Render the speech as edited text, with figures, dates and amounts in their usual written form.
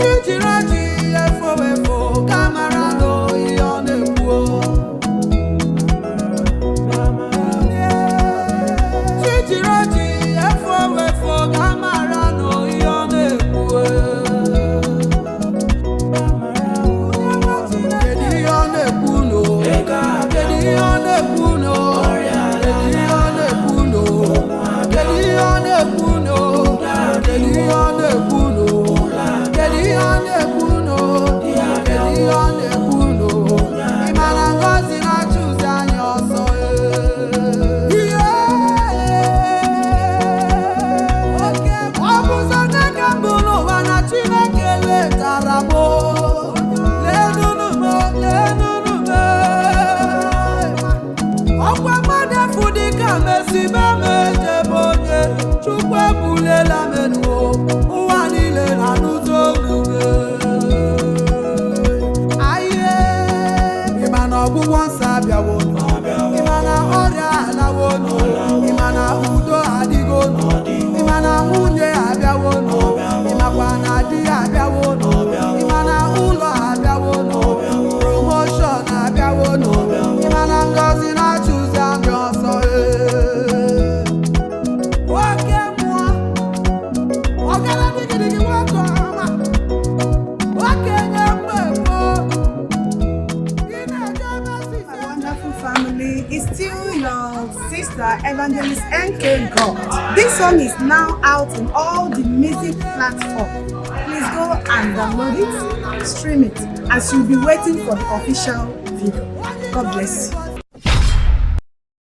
Ijiri ọjị efo efo ka mara na ihe ọ na-ekwu. Ijiri ọjị efo efo ka mara na ihe ọ na-ekwu. Kedu ihe ọ na-ekwu no? Kedu ihe ọ na-ekwu no? Kedu ihe ọ na-ekwu no? Kedu ihe ọ na-ekwu no? Kedu ihe ọ na-ekwu no? Kedu ihe ọ na-ekwu no? Kedu ihe ọ na-ekwu no? Ị ma na ngọzi na-achụzi anyị ọsọ? Ihe ọ bụzọ n'aka mbụ n'ụwa na Chineke letara m. Lenụnụ m, lenụnụ m. Ọkwa mmadụ efu dịka mesi be m ejebe onye Chukwu ebulela m elu. Ụwa niile na-anụzi olu m. Aye, ị ma na ọgwụgwọ nsọ abịawo? Ị ma na ọrịa alawo? Ị ma na udo adịgo? Ị ma na nwunye abịawo? Ị makwa na di abịawo? Ị ma na ụlọ abịawo? Promotion abịawo? Ị ma na ngọzi na-achụzi anyị ọsọ? Ee. Nwoke mmụọ ọgara digidigi, nwoke ọma, okenye mgbe gboo, ị na-eje ebe My wonderful family is still your sister, Evangelist NK God. This song is now out on all the music platforms. Please go and download it, stream it, as you'll be waiting for the official video. God bless you.